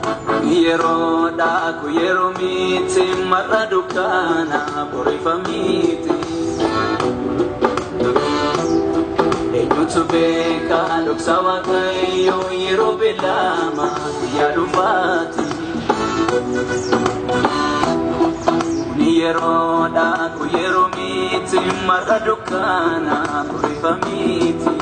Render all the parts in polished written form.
Yeroo dhaaku yeroo miti mar'a dukkaana borifamiti. Eenyutu beeka dhoksa Waaqayyoo yeroo beelama guyyaa dhufaati. Kuni yeroo dhaaku yeroo miti mar'a dukkaana borifamiti.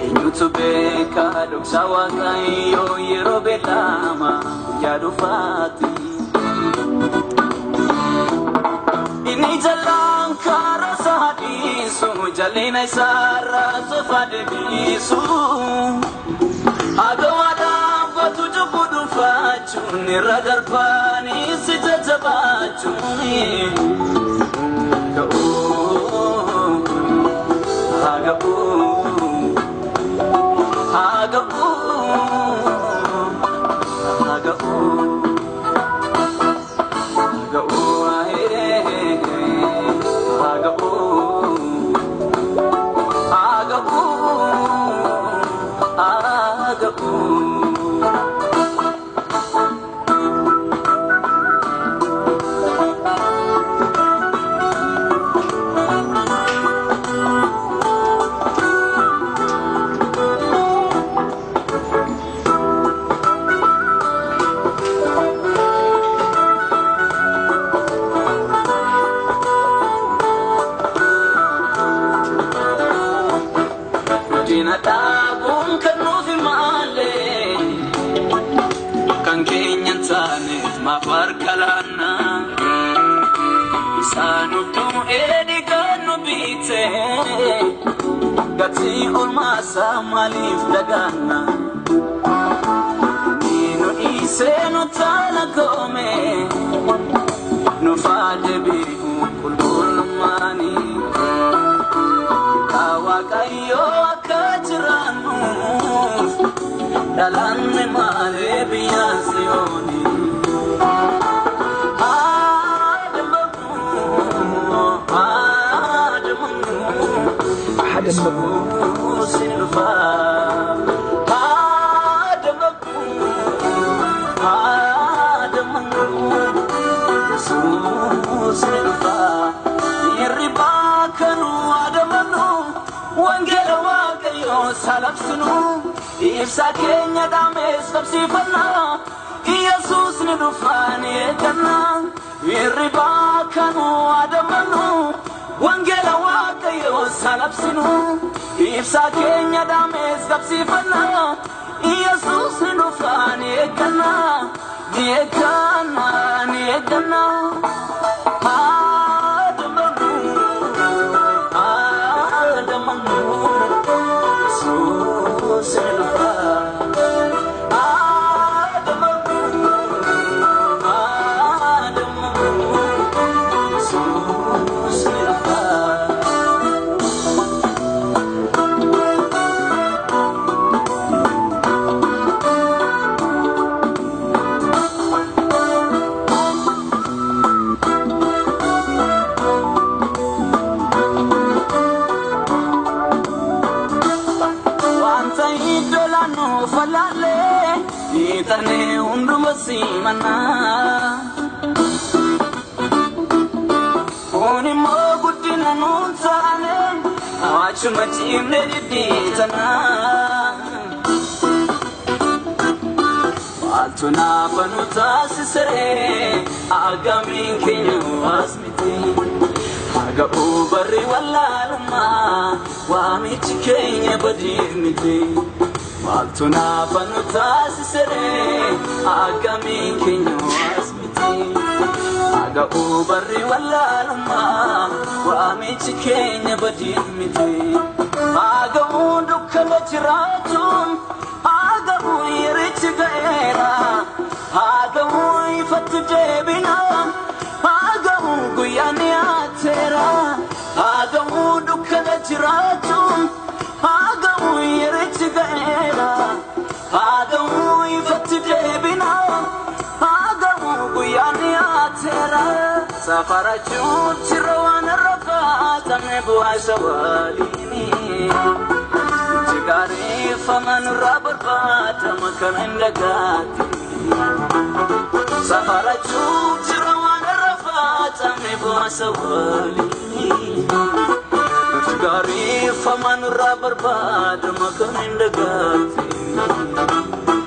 Eenyutu beeka dhoksa Waaqayyoo yeroo beelama guyyaa dhufaati. Inni jalaan karaa isaa dhiisu jalina isaarraa sofa deebisu. Haga dhaabbatu cubbuu dhuunfaachuun irra darbanii si jajjabaachuun. Ga'uu haa ga'uu haa ga'uu haa ga'uu. Guddina dhaabuun kan nuuf malee kan keenya hin taaneef maaf harka laanna. Isaan du'ee dhiigaan nu biite gatii olmaasaa maaliif dagaanna? Inni nu dhiisee nu taana koome nuuf haa deebi'u qulqullummaanii. Waaqayyo akka jiraannuuf dhalanne malee biyya Siyooni. Haadammagu. Yesuus ni dhufa. Haadammagu, haadammagu, Yesuus ni dhufa. Hirribaa kanuu adamannu wangeela Waaqayyoo salabsinu ibsa keenya dhaamees qabsiifanna. Yesuus ni dhufa ni eegganna. Hirribaa kanuu adamannu wangeela Waaqayyoo salabsinu ibsa keenya dhaamees qabsiifanna. Yesuus ni dhufa ni eegganna. Ni eegganna ni eegganna. Haadammagu, haadammagu, Yesuus ni dhufa. Haadammagu, haadammagu, Yesuus ni dhufa. Wanta iddoo laannu falaalee hiixannee hunduma simannaa. Kun immoo guddina nuun taane achuma cimne dhidhiitanaa. Maaltu naafa nu taasisee agamiin keenya as miti. Haga barri wallaalummaa waamichi keenya badiif miti. Maaltu naafa nu taasisee agamiin keenya as miti. Haga barri wallaalummaa waamichi keenya badiif miti. Haga dukkana jiraachuun haga yerichi ga'eera. Haga ifatti deebina. Haga guyyaan dhiyaateera. Haga dukkana jiraachuun haga yerichi ga'eera. Haga ifatti deebina. Haga guyyaan dhiyaateera. Safarachuun jira waan irra kaatame bu'aa isa waliini. Gaariifama nurraa barbaadama kan hin dagaatti. Safarachuuf jira waan irra faacame bu'aasa waliin. Gaariifama nurraa barbaadama kan hin dagaatti.